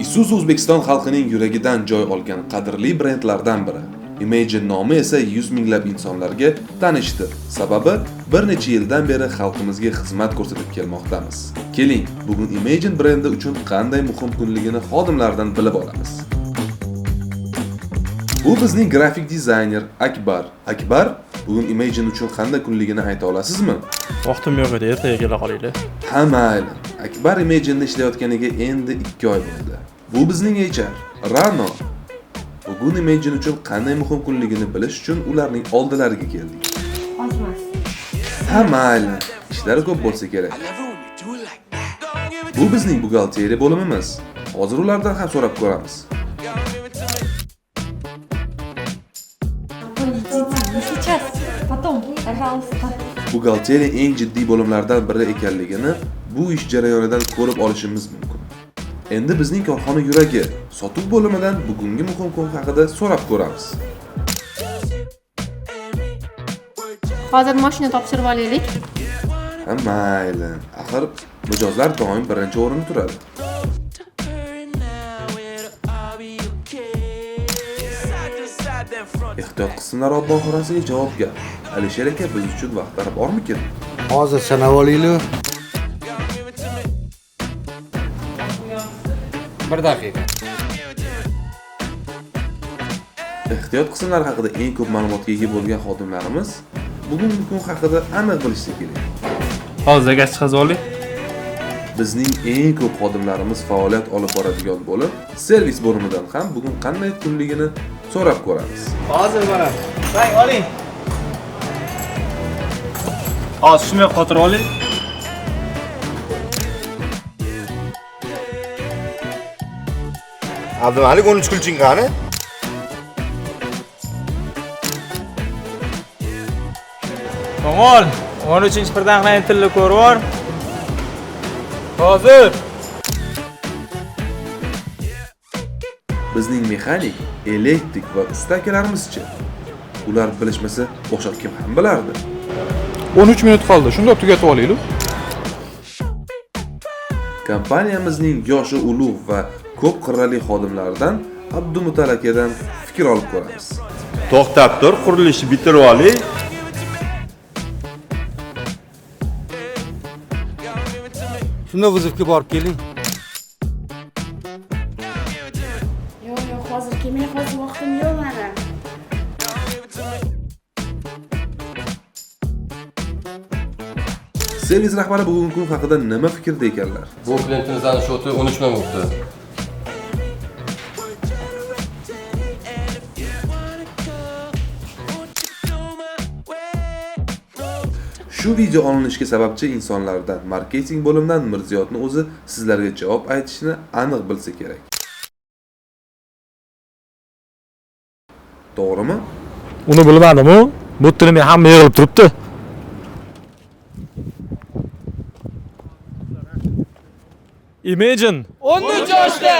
Isuzu O'zbekiston xalqining yuragidan joy olgan qadrli brendlardan biri. Imagine nomi esa yuz minglab insonlarga tanishdir. Sababi bir necha yildan beri xalqimizga xizmat ko'rsatib kelmoqdamiz. Keling, bugun Imagine brendi uchun qanday muhim kunligini xodimlardan bilib olamiz. Bu bizning grafik dizayner Akbar. Akbar, bugun Imagine uchun qanday kunligini ayta olasizmi? Vaqtim yo'q edi, ertaga kela qolinglar. Ha mayli. Akbar Imagine'da ishlayotganiga endi 2 oy bo'ldi. Bu bizning HR, Rano. Bugun Imagine uchun qanday muhim kunligini bilish uchun ularning oldilariga keldik. Ozmas. Ha mayli, ishlari ko'p bo'lsa kerak. Bu bizning buxgalteriya bo'limimiz. Hozir ulardan ham so'rab ko'ramiz. Ой, идите, не сейчас, потом, пожалуйста. Buxgalteriya eng jiddiy bo'limlardan biri ekanligini bu ish jarayonidan ko'rib olishimiz mumkin. Endi bizning korxona yuragi sotuv bo'limidan bugungi muhim kun haqida so'rab ko'ramiz. Hozir mashina topshirib olaylik. Ha mayli, axir mijozlar doim birinchi o'rinda turadi. Ehtiyot qismlari obboxonasiga javobgar Alisher aka biz uchun vaqtlari bormikin? Hozir sanab olaylik. Bir daqiqa. Ehtiyot qismlari haqida eng ko'p ma'lumotga ega bo'lgan xodimlarimiz bugungi kun haqida aniq bilishsa kerak. Hozir zakaz chiqazib oling. Bizning eng ko'p xodimlarimiz faoliyat olib boradigan bo'lib, servis bo'limidan ham bugun qanday kunligini so'rab ko'ramiz. Hozir boraman. Bang, oling. Hozir shunday qotirib oling. Abdumalik 13 ключing qani? Kamol, 13 predохранителni ko'rib bor. Hozir. Bizning mexanik, elektrik va usta akalarimizchi? Ular bilishmasa, boshqa kim ham bilardi? 13 minut qoldi. Shundoq tugatib olaylik. Kompaniyamizning yoshi ulug' va ko'p qirrali xodimlaridan Abdumutal akadan fikr olib ko'ramiz. To'xtab tur, qurilishni bitirib oling. Shunda vызовga borib keling. Yo'q, yo'q, hozir kelmay, hozir vaqtim yo'q mani. Servis rahbari bugungi kun haqida nima fikrda ekanlar? Bu klientimizning shoti 13 ming bo'libdi. Shu video olinishiga sababchi insonlardan, marketing bo'limidan Mirziyotni o'zi sizlarga javob aytishni aniq bilsa kerak. To'g'rimi? Uni bilmadim-u. Bu yerda nima hamma yig'ilib turibdi. Imagine 13 yoshda.